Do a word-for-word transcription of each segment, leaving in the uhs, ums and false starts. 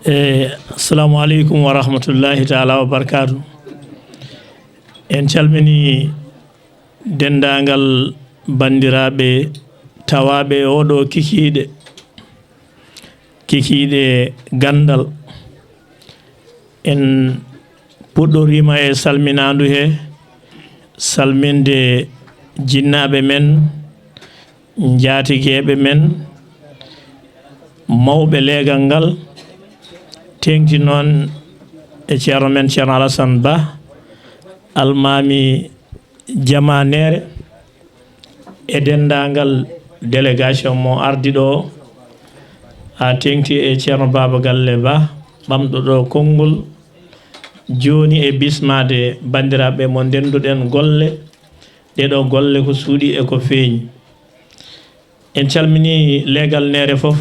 E, assalamu aleykum wa rahmatullahi taala wa barakaatu. En calmini denndaangal banndiraaɓe tawaaɓe e oɗo kikiiɗe, kikiiɗe ganndal. En puɗɗoriima e salminaandu he, salminde jinnaaɓe men, njaatigeeɓe men, mawɓe leegal ngal, teeŋti noon e ceerno men, Ceerno Alasan Ba, almaami Jamaneere, e denndaangal délégation mo ardi ɗo, haa teeŋti e ceerno Baaba Galle Ba, ɓamɗo ɗo konngol, jooni e bismaade banndiraaɓe mo ndennduɗen golle. Ɗee ɗoo golle ko suuɗii e ko feeñi. En calminii leegal Neere fof.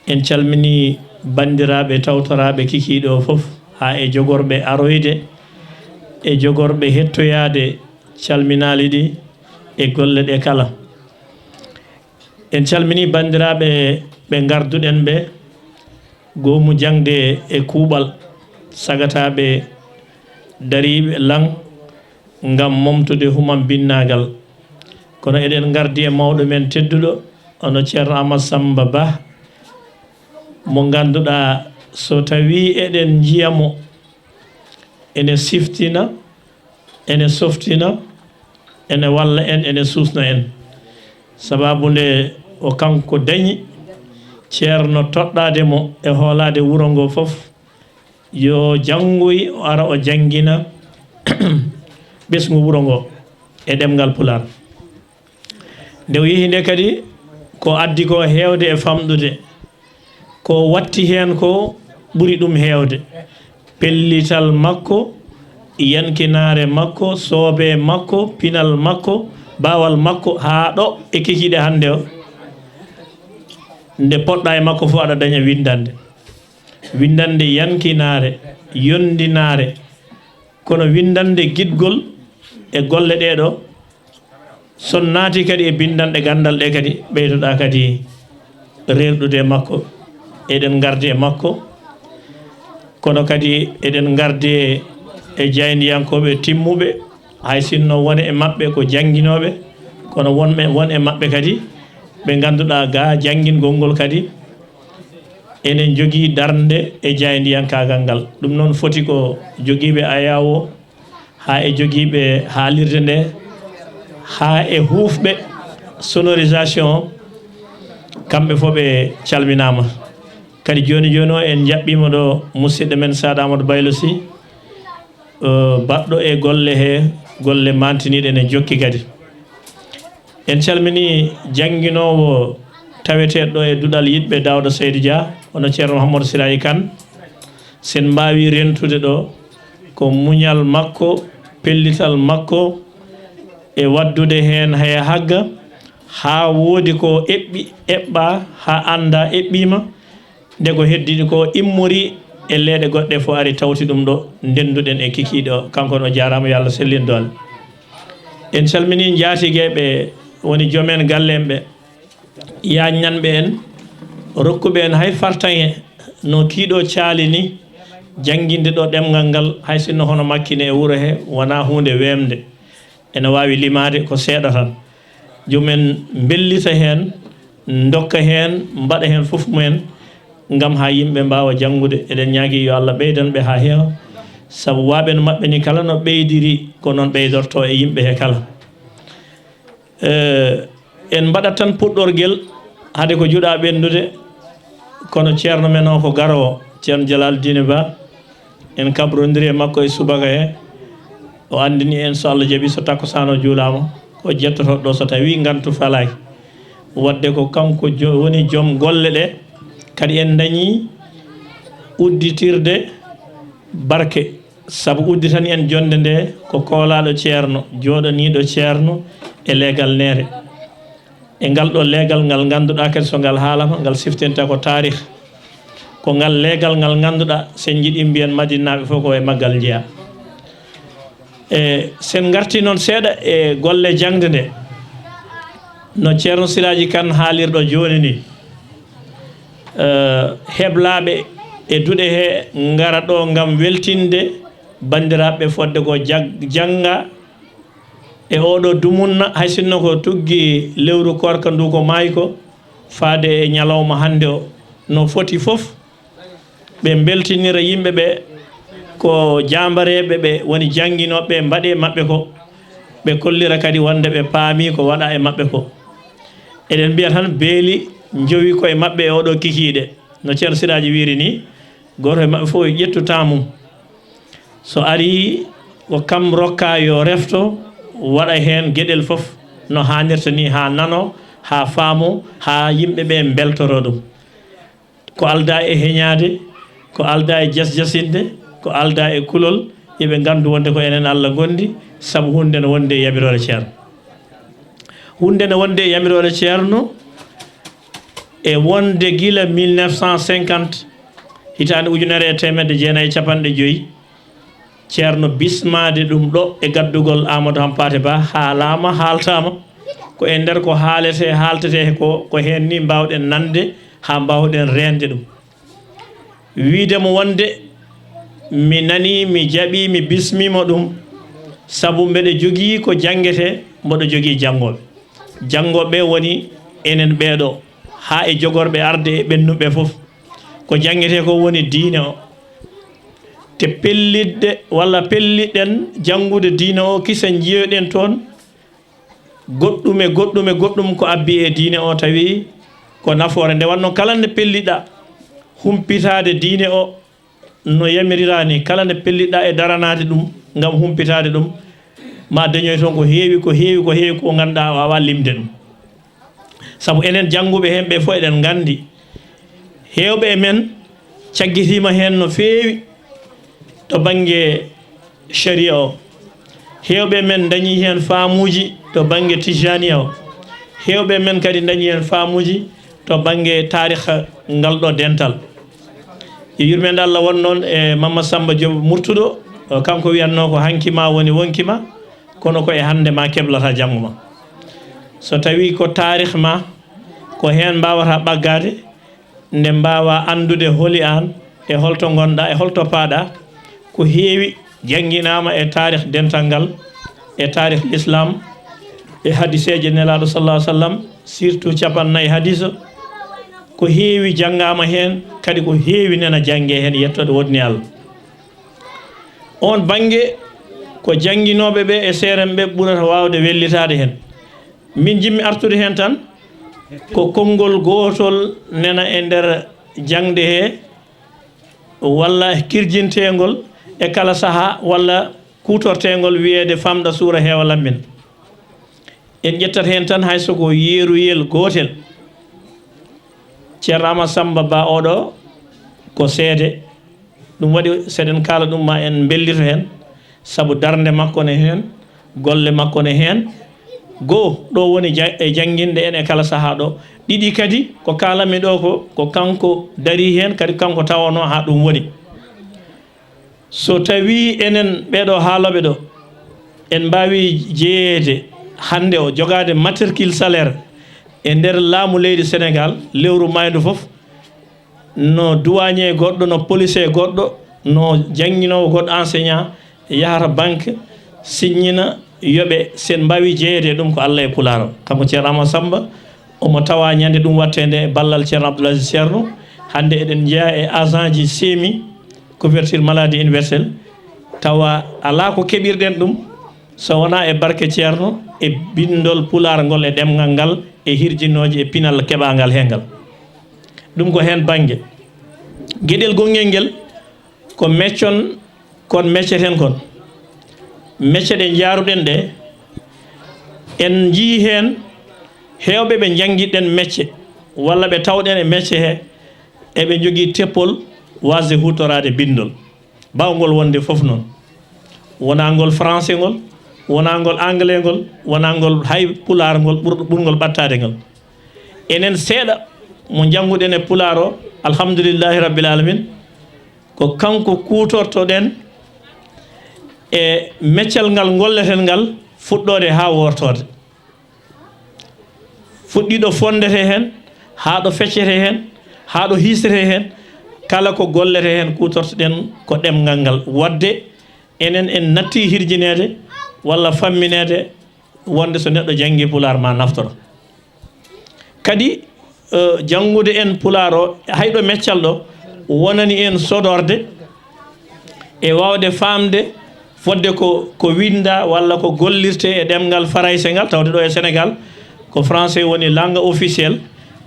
En calminii banndiraaɓe tawtoraaɓe kikiiɗe o fof, haa e jogorɓe aroyde, e jogorɓe hettoyaade calminaali ɗi e golle ɗe kala. En calminii banndiraaɓe ɓe ngarduɗen ɓe, goomu jaŋde e kuuɓal, sagataaɓe dariiɓe lan ngam momtude humam binnaagal. Kono eɗen ngardi e mawɗo men tedduɗo, hono Ceerno Aamadu Sammba Bah, mo ngannduɗaa, so tawii eɗen njiya mo, ene siftina, ene softina, ene walla en, ene suusna en. Sabaabu nde o kanko dañi ceerno toɗɗaade mo e hoolaade wuro ngo fof, yo janngoy o ara o janngina ɓesngu wuro ngo e ɗemngal Pulaar. Nde o yehi nde kadi, ko addi ko heewde e famɗude, ko watti heen ko ɓuri ɗum heewde. Pellital makko, yankinaare makko, soobe makko, pinal makko, baawal makko, haa ɗo e kikiiɗe hannde o, nde poɗɗa e makko fof aɗa daña winndannde. Winndannde yankinaare, yonndinaare, kono winndannde giɗgol e golle ɗee ɗoo, so naati kadi e binndanɗe ganndal ɗe kadi, ɓeydoɗa kadi reerɗude e makko. Eɗen ngardi e makko, kono kadi eɗen ngardi e, e jaayndiyankooɓe timmuɓe, hay sinno won e maɓɓe ko jannginooɓe, kono won ɓe, won e maɓɓe kadi ɓe ngannduɗaa ga janngingol ngol kadi ene njogii darnde e jaayndiyankaagal ngal. Ɗum noon foti ko jogiiɓe ayaawo, haa e jogiiɓe haalirde nde, haa e huufɓe sonorisation, kamɓe fof ɓe calminaama. Kadi jooni jooni o, en njaɓɓiima ɗo musidɗo men Saad Amadou Baylo Sy, eh, baɗɗo e golle he, golle maantiniiɗe ne jokki kadi. En calminii jannginoowo taweteeɗo ɗo e duɗal yiɗɓe Daawda Saydu Dia, hono Ceerno Mouhamadou Siraji Kane. Sen mbaawi rentude ɗo, ko muñal makko, pellital makko e waɗdude heen haya hagga, haa woodi ko eɓɓi, eɓɓa, haa annda eɓɓiima, nde ko heddii ko immori e leeɗe goɗɗe fof ari tawti ɗum ɗo, ndennduɗen e kikiiɗe o. Kanko ne o jaaraama, yo Allah sellin doole. En calminii njaatigeeɓe woni joom en galle en ɓe, yaañnanɓe en, rokkuɓe en hay fartaŋŋe no kiiɗo caali ni, jannginde ɗo ɗemngal ngal, hay sinno hono makki ne e wuro he, wonaa huunde weemde. Ene waawi limaade ko seeɗa tan. Joom en mbellita heen, ndokka heen, mbaɗa heen fof mumen, ngam haa yimɓe mbaawa janngude. Eɗen ñaagii yo Allah ɓeydan ɓe haa heewa, sabu waaɓe no maɓɓe ni kala no ɓeydiri, ko noon ɓeydortoo e yimɓe he kala. Eh, en mbaɗat tan puɗɗorgel, hade ko juɗa ɓenndude, kono ceerno men o ko garoowo, Ceerno Jalal Dine Ba, en kabrondiri e makko e subaka he, o anndini en so Allah jaɓi so takkusaan o juulaama, ko jettoto ɗo so tawi ngantu falaaki. Wadde ko kanko jo-, woni joom golle ɗe, kadi en dañi udditirde barke. Sabu udditani en jonnde nde ko koolaaɗo ceerno, jooɗaniiɗo ceerno e leegal Neere. E ngal ɗo leegal ngal ngannduɗaa kadi so ngal haalama, ngal siftinta ko taarih. Ko ngal leegal ngal ngannduɗaa, so en njiɗi mbiyen Madinaaɓe fof ko e maggal njeyaa. E so en ngartii noon seeɗa e golle jaŋde nde, no Ceerno Siraaji Kan haalirɗo jooni ni, eh, heblaaɓe e duɗe he ngara ɗo ngam weltinde banndiraaɓe fodde ko jag-, jannga e oɗo dumunna, hay sinno ko tuggi lewru koorka ndu ko maayi ko, faade e ñalawma hannde o. No foti fof, ɓe mbeltinira yimɓe ɓe, ko jaambareeɓe ɓe woni jannginooɓe, mbaɗe maɓɓe ko, ɓe kollira kadi wonde ɓe paami ko waɗa e maɓɓe ko. Eɗen mbiya tan beeli njowi koye maɓɓe e oɗo kikiiɗe. No Ceerno Siraaji wiiri ni, gooto e maɓɓe fof yo ƴettu temps mum. So arii, ko kam rokka yo refto, waɗa heen geɗel fof no haanirta ni, haa nano, haa faamo, haa yimɓe ɓe mbeltoro ɗum. Ko aldaa e heñaade, ko aldaa e jasjasinde, ko aldaa e kulol, yo ɓe nganndu wonde ko enen Allah ngondi, sabu huunde ne wondi e yamiroore Ceerno. Huunde ne wondi e yamiroore Ceerno, e wonde gila mille neuf cent cinquante, hitaande ujunere e teemedde jeenayi e capanɗe joyi, Ceerno bismaade ɗum ɗo e gaddugol Amadou Hampate Ba, haalaama, haaltaama. Ko e nder ko haaletee, haaltetee ko, ko heen ni mbaawɗen nande haa mbaawɗen reende ɗum. Wiide mo wonde mi nanii, mi jaɓii, mi bismiima ɗum, sabu mbeɗa jogii ko janngetee, mboɗo jogii janngooɓe. Janngooɓe ɓe woni enen ɓeeɗo, haa e jogorɓe arde e ɓennuɓe fof. Ko janngetee ko woni diine o. Te pellitde walla pellitɗen janngude diine o, kisa njiyoɗen toon goɗɗum e goɗɗum e goɗɗum ko abbi e diine o, tawi ko nafoore. Nde wannoo kala nde pelliɗa humpitaade diine o, no yamiriraa ni, kala nde pelliɗa e daranaade ɗum ngam humpitaade ɗum, ma dañoy toon ko heewi, ko heewi, ko heewi, ko ngannduɗaa a waawaa limde ɗum. Sabu enen jannguɓe heen ɓe fof eɗen nganndi, heewɓe e men caggitiima heen no feewi to bannge sharia o. Heewɓe e men dañii heen faamuuji to bannge tijaniya o. Heewɓe e men kadi dañii heen faamuuji to bannge taarikh ngal ɗo dental. Yo yurmeende Allah won noon e Mamma Samba Diop Murtuɗo, o kanko wiyatnoo ko hanki ma woni wonki ma, kono ko e hannde ma keblata janngo ma. So tawii ko taarikh ma, ko heen mbaawata ɓaggaade, nde mbaawa anndude holi aan, e holto ngonɗa, e holto paaɗa. Ko heewi jannginaama e taarikh dental ngal, e taarikh l'islam, e hadiseeje Nelaaɗo sallallahu alaihi wasallam, surtout capannayyi hadis o. Ko heewi janngaama heen, kadi ko heewi nena jannge heen, yettoode woɗni Allah. Oon bannge, ko jannginooɓe ɓe e seeremɓe ɓurata waawde wellitaade heen. Min njiɗmi artude heen tan, ko konngol gootol nena e nder jaŋde he, walla kirjinteengol e kala sahaa, walla kuutorteengol wiyeede famɗa suura heewa lammin. En ƴettat heen tan hay so ko yeeruyel gootel. Ceerno Amadou Samba Ba oɗo ko seede. Ɗum waɗi, seɗen kaala ɗum, ma en mbellito heen, sabu darnde makko ne heen, golle makko ne heen. Goo, ɗo woni ja-, e jannginɗe en e kala sahaa ɗo. Ɗiɗi kadi, ko kaalanmi ɗo ko, ko kanko darii heen, kadi kanko tawanoo haa ɗum woni. So tawii enen ɓeeɗo haalooɓe ɗo, en mbaawii jeyeede hannde o, jogaade matricule salaire e nder laamu leydi Senegaal, lewru maayndu fof, no douanier goɗɗo, no policier goɗɗo, no jannginoowo goɗɗo, enseignant, yahata banque, siññina, yoɓe, sen mbaawi jeyeede e ɗum ko Allah e Pulaar o. Kanko Ceerno Amadou Samba, omo tawa ñande ɗum waɗteende e ballal Ceerno Abdoul Aziz Ceerno. Hannde eɗen njeyaa e agent ji semi, couverture maladie universelle, tawa alaa ko keɓirɗen ɗum so wonaa e barke Ceerno, e binndol Pulaar ngol, e ɗemngal ngal, e hirjinooji, e pinal keɓaangal heen ngal. Ɗum ko heen bannge. Geɗel gonngel ngel, ko meccon kon mecceten kon. Mecce ɗe njaaruɗen ɗe, en njii heen heewɓe ɓe njanngiɗen mecce, walla ɓe tawɗen e mecce he, eɓe njogii teppol waasde huutoraade binndol. Baawngol wonde fof noon. Wonaa ngol français ngol, wonaa ngol anglais ngol, wonaa ngol hay pulaar ngol ɓur-, ɓurngol ɓattaade ngol. Enen seeɗa mo njannguɗen e pulaar o, alhamdulillahi rabbil alamin, ko kanko kuutortoɗen e meccal ngal ngolleten ngal, fuɗɗoode haa wortoode. Fuɗɗii ɗo fonndetee heen, haa ɗo feccetee heen, Haa ɗo hiisretee heen, kala ko golletee heen, kuutorto-ɗen ko ɗemngal ngal. Waɗde enen en natti hirjineede walla fammineede wonde so neɗɗo janngii Pulaar ma naftoro. Kadi, eh, janngude en Pulaar o, hay ɗo meccal ɗo, wonani en sodorde e waawde faamde fodde ko, ko winnda walla ko gollirtee e ɗemngal Farayse ngal, tawde ɗo e Senegaal ko français woni langue officielle,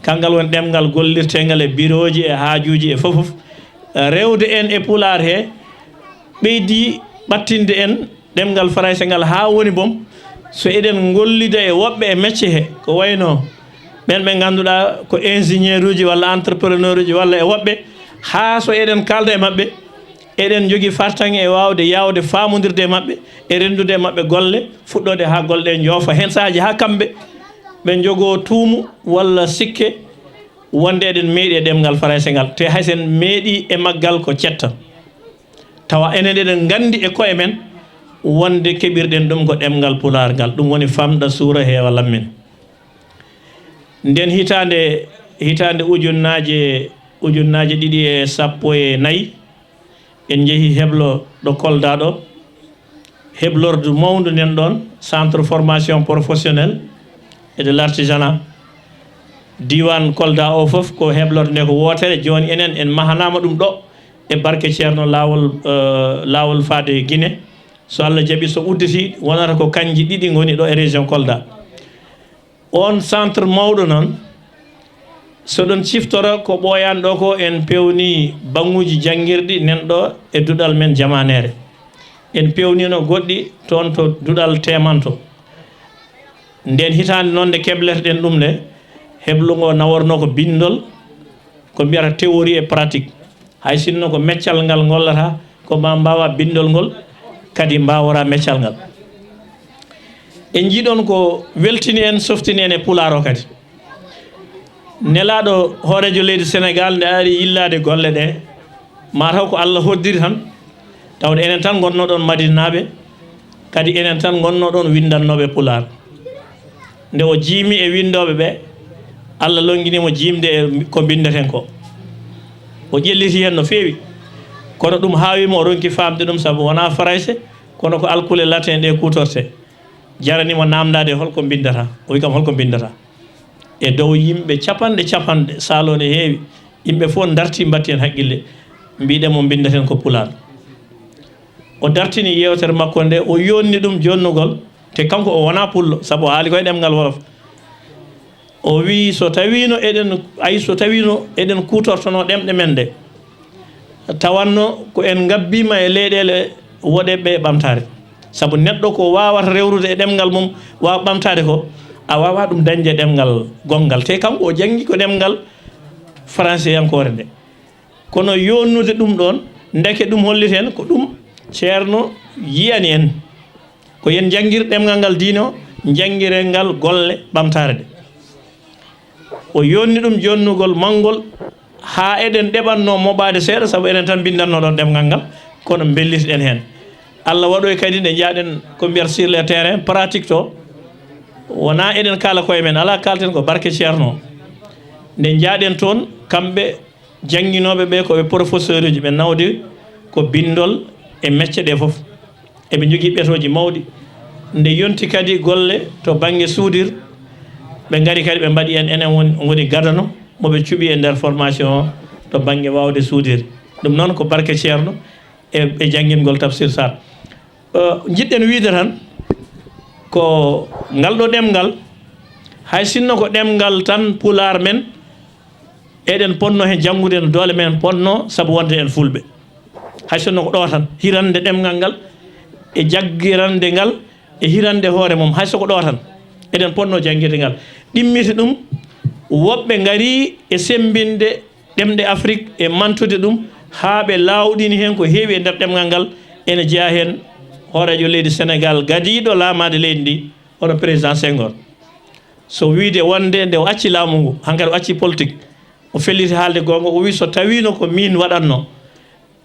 kanngal woni ɗemngal gollirteengal e birooji, e haajuuji, e fof fof. Rewde en e Pulaar he, ɓeydi ɓattinde en ɗemngal Farayse ngal haa woni boom, so eɗen ngollida e woɓɓe e mecce he, ko wayno ɓeen ɓe ngannduɗaa ko ingénieur uji walla entrepreneur uji walla e woɓɓe, haa so eɗen kaalda e maɓɓe, eɗen njogii fartaŋŋe e waawde yaawde faamondirde e maɓɓe, e renndude e maɓɓe golle, fuɗɗoode haa golle ɗe njoofa. Heen sahaaji haa kamɓe ɓe njogoo tuumu walla sikke wonde eɗen meeɗi e ɗemngal Farayse ngal, te hay so en meeɗii e maggal ko cetta. Tawa enen eɗen nganndi e koye men wonde keɓirɗen ɗum ko ɗemngal Pulaar ngal, ɗum woni famɗa suura heewa lammin. Nden hitaande, hitaande ujunnaaje, ujunnaaje ɗiɗi e sappo e nayi, en njehi heblo ɗo Kolda ɗo, heblordu mawndu nden ɗon, centre formation professionnelle et de l'artisanat. Diiwaan Kolda o fof ko heblorde nde ko wootere. Jooni enen en mahanaama ɗum ɗo e barke Ceerno laawol, eh, laawol faade Guinée. So Allah jaɓi, so udditi, wonata ko kanji ɗiɗi ngoni ɗo e région Kolda. On centre mawɗo noon, so ɗon ciftora ko ɓooyaani ɗo ko, en peewni baŋŋuuji janngirɗi nan ɗo e duɗal men jamaneere. En peewniino goɗɗi toon to duɗal teemanto. Nden hitaande noon nde kebleteɗen ɗum nde, heblo ngo nawornoo ko binndol, ko mbiyata théorie et pratique. Hay sinno ko meccal ngal ngollata, ko ma mbaawa binndol ngol, kadi mbaawora meccal ngal. En njiɗon ko weltini en, softini en e Pulaar o kadi. Nelaaɗo hooreejo leydi Senegaal nde ari yillaade golle ɗe, ma taw ko Allah hoddiri tan, tawde enen tan ngonnoo ɗoon Madinaaɓe, kadi enen tan ngonnoo ɗoon winndannooɓe Pulaar. Nde o jiimi e winndooɓe ɓe, Allah lonngini mo jiimde e ko mbinndaten ko. O ƴelliti heen no feewi, kono ɗum haawi mo, o ronki faamde ɗum, sabu wonaa Farayse, kono ko alkule latin ɗe kuutortee. Jarani mo naamndaade holko mbinndata. O wi kam holko mbinndata. E dow yimɓe capanɗe capanɗe, saaloo ne heewi, yimɓe fof ndarti, mbatti heen haqqille, mbiɗen mo mbinndaten ko Pulaar. O dartini yeewtere makko nde, o yonni ɗum jonnugol, te kanko o wonaa pullo, sabu o haali ko e ɗemngal Wolof. O wi so tawiino eɗen, ay, so tawiino eɗen kuutortono ɗemɗe men ɗe, tawanno ko en ngabbiima e leyɗeele woɗeeɓe ɓamtaare. Sabu neɗɗo ko waawata rewrude e ɗemngal mum, waawa ɓamtaade ko, a waawaa ɗum dañde e ɗemngal gonngal. Te kanko o janngi ko ɗemngal faranseyankoore nde. Kono yonnude ɗum ɗoon, ndeke ɗum holliti en ko ɗum Ceerno yiyani en. Ko yen njanngir ɗemngal ngal diine o, njanngiren ngal golle ɓamtaare ɗe. O yonni ɗum jonnugol manngol haa eɗen ɗeɓatnoo moɓaade seeɗa, sabu enen tan mbinndatnoo ɗoon ɗemngal ngal, kono mbellitiɗen heen. Allah waɗoy kadi nde njaaɗen ko mbiyata sur le terrain, pratique to, wonaa eɗen kaala koye men, alaa, kaalten ko barke Ceerno. Nde njaaɗen toon, kamɓe jannginooɓe ɓe ko ɓe professeur uji, ɓe nawdi ko binndol e mecce ɗe fof. Eɓe njogii ɓetooji mawɗi. Nde yonti kadi golle to bannge suudir, ɓe ngari kadi ɓe mbaɗi en, enen won, woni gadano mo ɓe cuɓi e nder formation o to bannge waawde suudir. Ɗum noon ko barke Ceerno e, e janngingol Tafsir Sarr. Eh, njiɗɗen wiyde tan ko ngal ɗo ɗemngal, hay sinno ko ɗemngal tan Pulaar men, eɗen potnoo heen janngude no doole men potnoo, sabu wonde en Fulɓe. Hay sinno ko ɗo tan, hirande ɗemngal ngal e jaggirande ngal e hirande hoore mum, hay so ko ɗo tan eɗen potnoo janngirde ngal. Ɗimmiti ɗum, woɓɓe ngari e semmbinde ɗemɗe Afrik e mantude ɗum haa ɓe laawɗini heen ko heewi e nder ɗemngal ngal. Ene jeyaa heen hooreejo leydi Senegaal gadiiɗo laamaade leydi ndi, hono président Senghor. So wiyde wonde nde o acci laamu ngu, hankadi o acci politique, o felliti haalde goonga, o wi so tawiino ko miin waɗatnoo,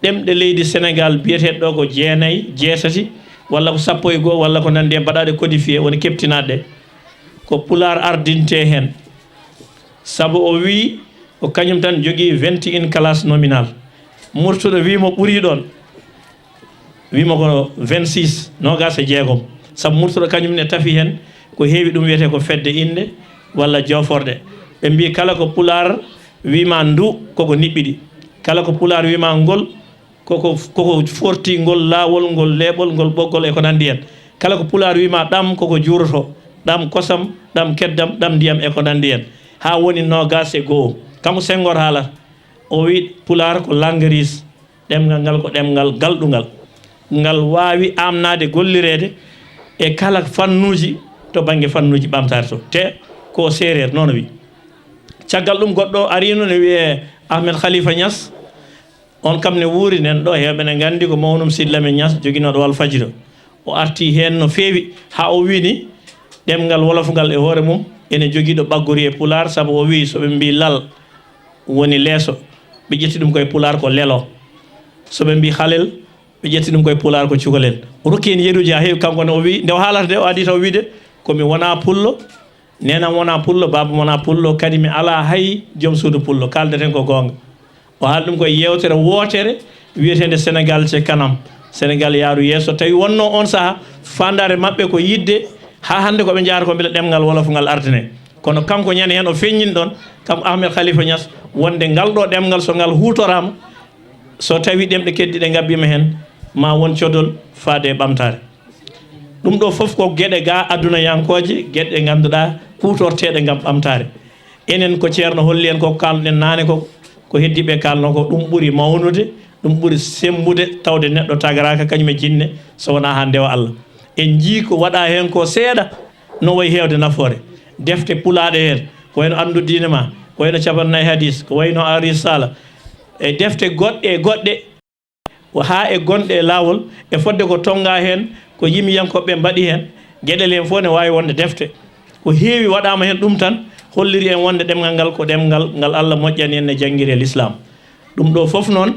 ɗemɗe leydi Senegaal biyeteeɗe ɗo ko jeenayi, jeetati, walla ko sappo e goo, walla ko nanndi e baɗaaɗe codifié, woni keɓtinaaɗe, ko Pulaar ardintee heen. Sabu o wii, Ko kañum tan jogii vingt et un classe nominal. Murtuɗo wi mo ɓurii ɗoon, wi mo ko vingt-six, noogaas e jeegom. Sabu Murtuɗo kañum ne tafi heen ko heewi, ɗum wiyetee ko fedde innde walla jooforɗe. Ɓe mbii kala ko Pulaar wi ma ndu, koko niɓɓiɗi. Kala ko Pulaar wi ma ngol, koko, koko forti ngol laawol, ngol leeɓol, ngol ɓoggol e ko nanndi heen. Kala ko Pulaar wi ma ɗam, koko juuroto, ɗam kosam, ɗam keddam, ɗam ndiyam e ko nanndi heen. Haa woni noogaas e goo. Kanko Senghor haalata, o wi Pulaar ko langue riche, ɗemngal ngal ko ɗemngal galɗungal. Ngal waawi aamnaade gollireede e kala fannuuji to bannge fannuuji ɓamtaare to. Te ko seereer noon o wi. Caggal ɗum goɗɗo ariino ne wiyee Ahmed Khalifa Niass. On kam ne wuuri nen ɗo, heewɓe ne nganndi ko mawnum Sidy Lamine Niass joginooɗo Walfadjri o. O artii heen no feewi haa o wini ɗemngal wolof ngal e hoore mum ene jogii ɗo ɓaggori e Pulaar, sabu o wii so ɓe mbii lal, woni leeso, ɓe ƴetti ɗum koye Pulaar ko lelo. So ɓe mbii halel, ɓe ƴetti ɗum koye Pulaar ko cukalel. O rokki heen yeruuji haa heewi, kanko ne o wii, nde o haalata nde o adii taw wiide, ko mi wonaa pullo, neenam wonaa pullo, baabam wonaa pullo, kadi mi alaa hay joom suudu pullo. Kaaldeten ko goonga. O haali ɗum koye yeewtere wootere wiyeteende Senegaal ce kanam, Senegaal yaaru yeeso. Tawi wonnoo oon sahaa, faandaare maɓɓe ko yiɗde haa hannde ko ɓe njahata ko mbele ɗemngal wolof ngal ardine. Kono kanko ñande heen o feññini ɗoon, kanko Ahmed Khalifa Niass, wonde ngal ɗo ɗemngal so ngal huutoraama, so tawi ɗemɗe keddiiɗe ngabbiima heen, ma won codol faade e ɓamtaare. Ɗum ɗo fof ko geɗe ga adunayankooje, geɗe ɗe ngannduɗaa kuutorteeɗe ngam ɓamtaare. Enen ko Ceerno holli en ko, kaalɗen naane ko, ko heddiiɓe kaalno ko, ɗum ɓuri mawnude, ɗum ɓuri semmbude, tawde neɗɗo tagaraaka kañum e jinne, so wonaa haa ndewa Allah. En njii ko waɗaa heen ko seeɗa, no wayi heewde nafoore. Defte pulaaɗe heen, ko wayno Anndu Diine ma, ko wayno Capanɗe Nayi Hadiis, ko wayno Arisala, e defte goɗɗe e goɗɗe, haa e gonɗe e laawol, e fodde ko tonngaa heen, ko yimiyankooɓe ɓe mbaɗi heen, geɗel heen fof ne waawi wonde defte. Ko heewi waɗaama heen, ɗum tan holliri en wonde ɗemngal ngal ko ɗemngal ngal Allah moƴƴani en e janngirde Lislaam. Ɗum ɗo fof noon,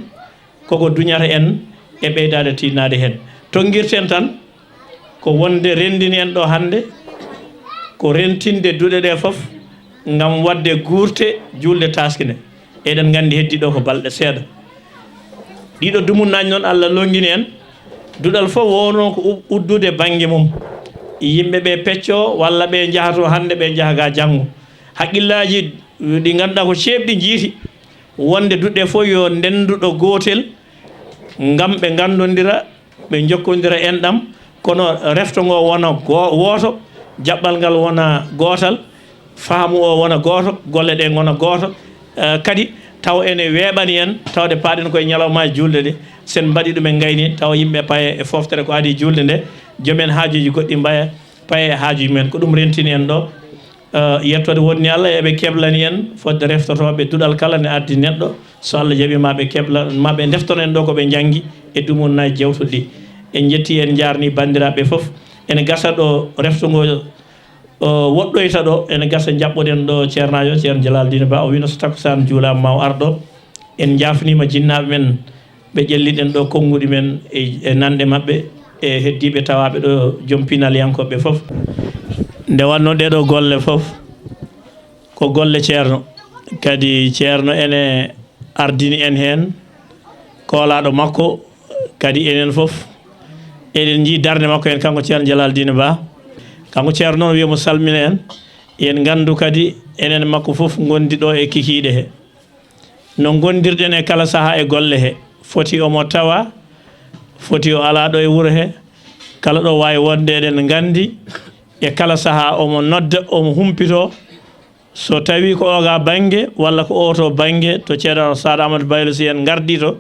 koko duñata en e ɓeydaade tiiɗnaade heen. Tonngirten tan ko wonde renndini en ɗo hannde, ko rentinde duɗe ɗe fof ngam waɗde guurte juulde taaske nde. Eɗen nganndi heddi ɗo ko balɗe seeɗa. Ɗiɗo dumunnaaji noon, Allah lonngini en, duɗal fof wonoo ko u-, uddude bannge mum. Yimɓe ɓe peccoo walla ɓe njahato hannde, ɓe njaha ga janngo. Haqqillaaji ɗi ngannduɗaa ko ceeɓɗi njiiti, wonde duɗe fof yo ndenndu ɗo gootel, ngam ɓe nganndondira, ɓe njokkondira enɗam, kono refto ngo wona go-, wooto, jaɓɓal ngal wona gootal, faamu o wona gooto, golle ɗe ngona gooto. Eh, kadi taw ene weeɓani en, tawde paaɗen koye ñalawmaaji juulde ɗe, sen mbaɗi ɗum en ngayni, tawa yimɓe paye e foftere ko adii juulde nde, joom en haajuuji goɗɗi mbaya, paye e haajuuji mumen. Ko ɗum rentini en ɗo. Eh, yettoode wonni Allah, eɓe keblani en fodde reftotooɓe duɗal kala ne addi neɗɗo. So Allah jaɓi, ma ɓe kebla, ma ɓe ndeftano en ɗo ko ɓe njanngi e dumunnaaji jewtuɗi ɗi. En njetti, en njaarni banndiraaɓe fof. Ene gasa ɗo refto ngo, o, woɗɗoyta ɗo, ene gasa njaɓɓoɗen ɗo ceernaajo, Ceerno Jalal Dine Ba, o wino so takkusaan juulaama ma o ar ɗo. En njaafniima jinnaaɓe men ɓe ƴelliɗen ɗo konnguɗi men e, e nanɗe maɓɓe, e heddiiɓe tawaaɓe ɗo, joom pinalyankooɓe fof. Nde wannoo ɗee ɗo golle fof, ko golle Ceerno. Kadi Ceerno ene ardini en heen koolaaɗo makko, kadi enen fof eɗen njii darnde makko heen, kanko Ceerno Jalal Dine Ba. Kanko Ceerno noon wiya mo salmina en, yen nganndu kadi enen makko fof ngondi ɗo e kikiiɗe he. No ngondirɗen e kala sahaa e golle he, foti omo tawa, foti o alaa ɗo e wuro he, kala ɗo waawi wonde eɗen nganndi, e kala sahaa omo nodda, omo humpito, so tawi ko oga bannge walla ko oto bannge, to Ceerno Saad Amadou Baylo, si en ngardii to,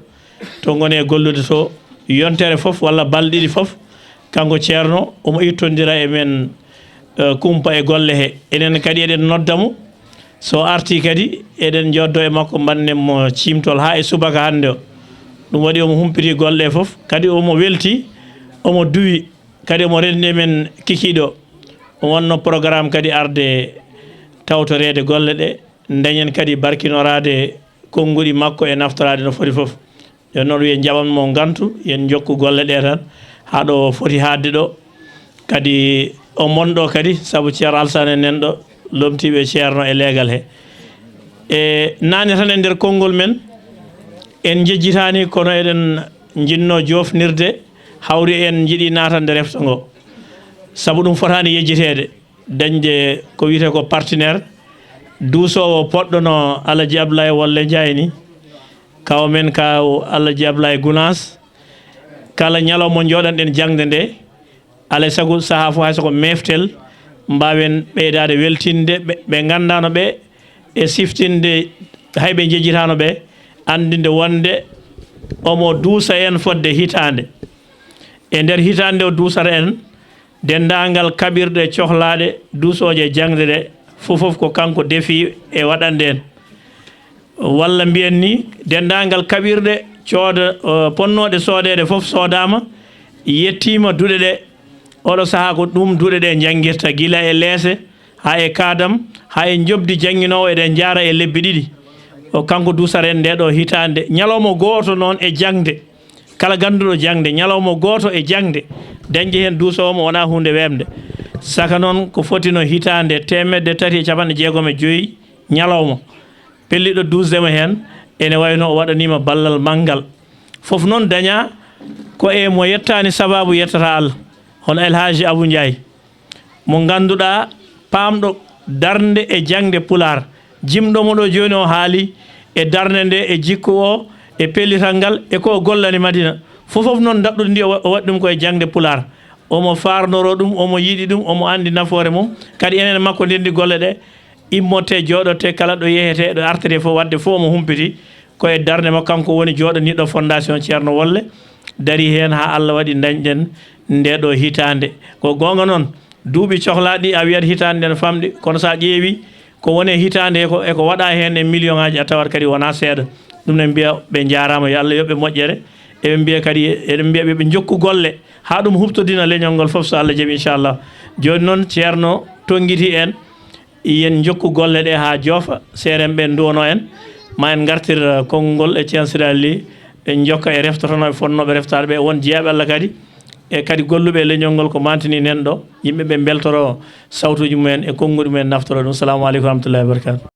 to ngoni e gollude to, yontere fof walla balɗe ɗiɗi fof, kanko Ceerno omo ittondira e men, eh, kumpa e golle he. Enen kadi eɗen nodda mo. So artii kadi, eɗen njoddo e makko, mbaɗnen mo ciimtol haa e subaka hannde o. Ɗum waɗi omo humpiti golle ɗe fof, kadi omo welti, omo duwi, kadi omo renndi men kikiiɗe o. O wonno programme kadi arde tawtoreede golle ɗe, dañen kadi barkinoraade konnguɗi makko e naftoraade no foti fof. Jooni noon, wiye njaɓan mo ngantu, yen njokku golle ɗe tan, haa ɗo foti haaɗde ɗo. Kadi o mon ɗo kadi, sabu Ceerno Alsaan en nan ɗo, lomtiiɓe Ceerno e leegal he. E naane tan e nder konngol men, en njejjitaani, kono eɗen njinnoo joofnirde, hawri en njiɗi naatande refta ngo. Sabu ɗum fotaani yejjiteede, dañde ko wiyetee ko partenaire, duusoowo poɗɗo no Alaji Ablaye Wolle Njaay ni, kaw men ka Alaji Ablaye Gunaas, kala ñalawma njooɗanɗen jaŋde nde, alay sago sahaa fof hay so ko meftel, mbaawen ɓeydaade weltinde ɓe, ɓe nganndaano ɓe, e siftinde hay ɓe njejjitaano ɓe, anndinde wonde omo duusa en fodde hitaande. E nder hitaande o duusata en, denndaangal kaɓirɗe cohlaaɗe duusooje jaŋde ɗe, fof fof ko kanko defi e waɗande en. Walla mbiyen ni, denndaangal kaɓirɗe cooda, eh, ponnooɗe soodeede fof soodaama, yettiima duɗe ɗe. Oɗo sahaa ko ɗum duɗe ɗe njanngirta, gila e leese, haa e kaadam, haa e njoɓdi jannginoowo, eɗen njaara e lebbi ɗiɗi. O kanko duusata en nde ɗo hitaande, ñalawma gooto noon e jaŋde. Kala gannduɗo jaŋde, ñalawma gooto e jaŋde, dañde heen duusoowo mo wonaa huunde weeɓnde. Saka noon ko foti no hitaande teemedde tati e capanɗe jeegom e joy ñalawma. Pelliɗo duusde mo heen, ene wayno o waɗaniima ballal manngal. Fof noon dañaa ko e mo yettaani sabaabu yettata Allah, hono El Hadji Abou Ndiaye, mo ngannduɗaa paamɗo darnde e jaŋde Pulaar, jimɗo mo ɗo jooni o haali e darnde nde, e jikku o, e pellital ngal, e ko o gollani Madina. Fof fof noon daɗɗudi ndi o wa-, o waɗi ɗum ko e jaŋde Pulaar. Omo faarnoroo ɗum, omo yiɗi ɗum, omo anndi nafoore mum. Kadi enen e makko ndenndi golle ɗe, immottee, jooɗottee, kala ɗo yehetee, ɗo artetee fof, waɗde fof omo humpiti. Ko e darnde makko kanko woni jooɗaniiɗo Fondation Ceerno Wolle, darii heen haa Allah waɗi ndañɗen ndee ɗo hitaande. Ko goonga noon, duuɓi cohlaaɗi a wiyat hitaande nden famɗi, kono so a ƴeewi ko woni e hitaande, e ko, e ko waɗa heen e million ŋaaji, a tawat kadi wonaa seeɗa. Ɗum ne mbiya ɓe njaaraama, yo Allah yoɓ ɓe moƴƴere. Eɓe mbiya kadi, eɗen mbiya ɓe, ɓe njokku golle haa ɗum huɓtodina leñol ngol fof, so Allah jaɓi, inchallah. Jooni noon, Ceerno tonngitii en, yen njokku golle ɗe haa joofa, seerenɓe nduwano en, ma en ngartir, eh, konngol ngol e Ceerno Sidi Ali, en njokka e reftotonooɓe fotnooɓe reftaade ɓe, won jeyaaɓe Allah kadi, e kadi golluɓe e leñol ngol ko mantini nen ɗo, yimɓe ɓe mbeltoro sawtuuji mumen e konnguɗi mumen naftoro ɗum. Salaamu aleykum wa rahmatullahi wa barakatuh.